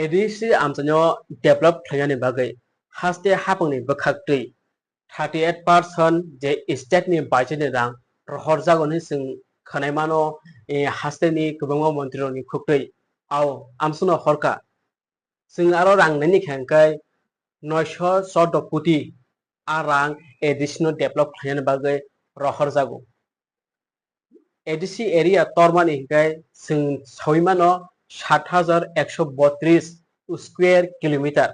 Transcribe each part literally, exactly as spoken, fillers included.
A D C amchaino develop khlainani bagwi haste haphangni bwkhaktwi thirty eight percent je state ni budget ni rang rohorjago hinwi chwng khwnai mano, eh, haste ni kwbangma montri rokni khuktwi. Ao amchaino horkha. Chwng aro rang naini khe hwnkhe noisho chordo koti a rang A D C no develop khlainani bagwi rohorjago. A D C area tormani hwnkhe chwng saui mano sat hajar ekso botris square kilometer.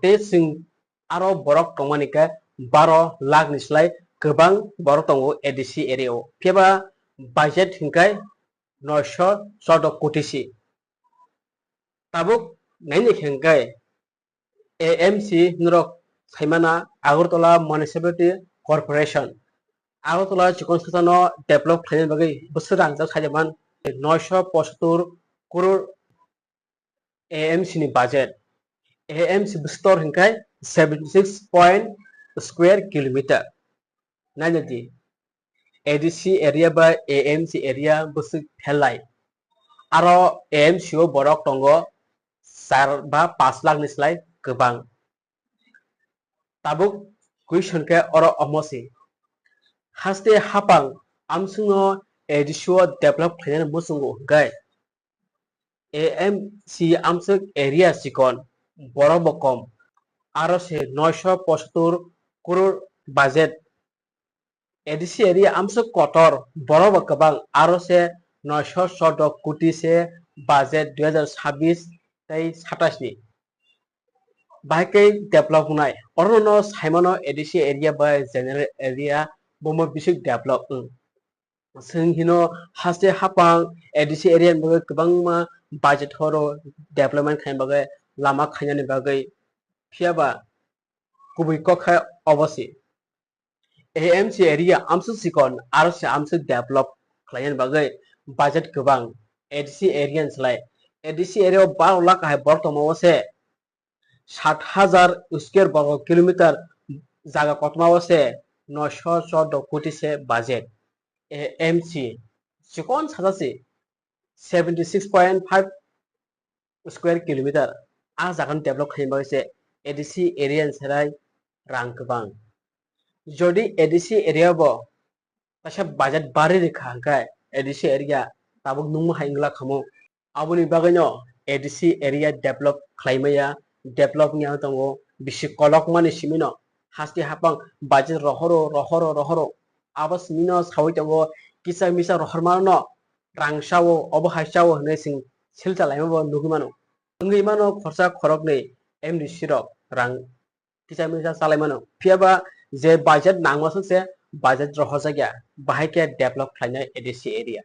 Tei chwng aro borok tongmani khe baro lakh ni slai kwbang borok tongo A D C area o. Phiya ba budget hwnkhe noisho chordo koti si. Tabuk naini khe hwnkhe A M C norok saimana Agartala Municipality Corporation. Agartala chikon sachano develop khlaina bagwi bwswk rang jak sajak man noisho pochattor crore A M C ni budget. A M C bwswk tor hwnkhe seventy six point square kilometer. Nainadi, A D C area bai A M C area bwswk phelai. Aro A M C o borok tongo char ba pash lakh ni slai kwbang. Tabuk question khe oro omo se. Haste haphang amswngno A D C o develop khlainani muchungo hwnkhe A M C amswk area chikon, borok bo kom, aro se noisho pochattor crore budget. A D C area amswk kotor, borok bo kwbang, aro se noisho chordo koti se budget dui hajar sabbish tei satais ni. Bahai khe develop wngnai. Orono saimano A D C area bai general area bomo bisik develop wng. Chwng hino haste haphang A D C area ni bagwi kwbangma budget horo development khaina bagwi lama khainani bagwi. Phiya ba kubui kok khe obo se. A M C area amswk chikon, aro se amswk develop khlainani bagwi budget kwbang A D C area ni slai. A D C area o baro lakh hai borok tongma o se sat hajar square borgo kilometer jaga kotorma o se noisho chordo koti se budget. A M C chikon saja se seventy six point five square kilometer. A jaga no develop khaina bagwi se A D C area ni serai rang kwbang. Jodi A D C area bo kaisa budget bari rikha hwnkhe A D C area tabuk nungma hai wngla khamu. Aboni bagwino A D C area develop khlaimaya, develop wngya tongo, bisi kolokmani simino haste haphang budget rohoro, rohoro, rohoro. Abo simino saui tongo, kisa misa rohormano rang sao, obo hai sao hwnwi chwng silcha laimabo nugwi mano. Wngwi mano khorsa khoroknwi M D C rok rang kisa misa chalai mano. Phiya ba je budget nangma se budget rohorjakya, bahai khe develop khlainai A D C area.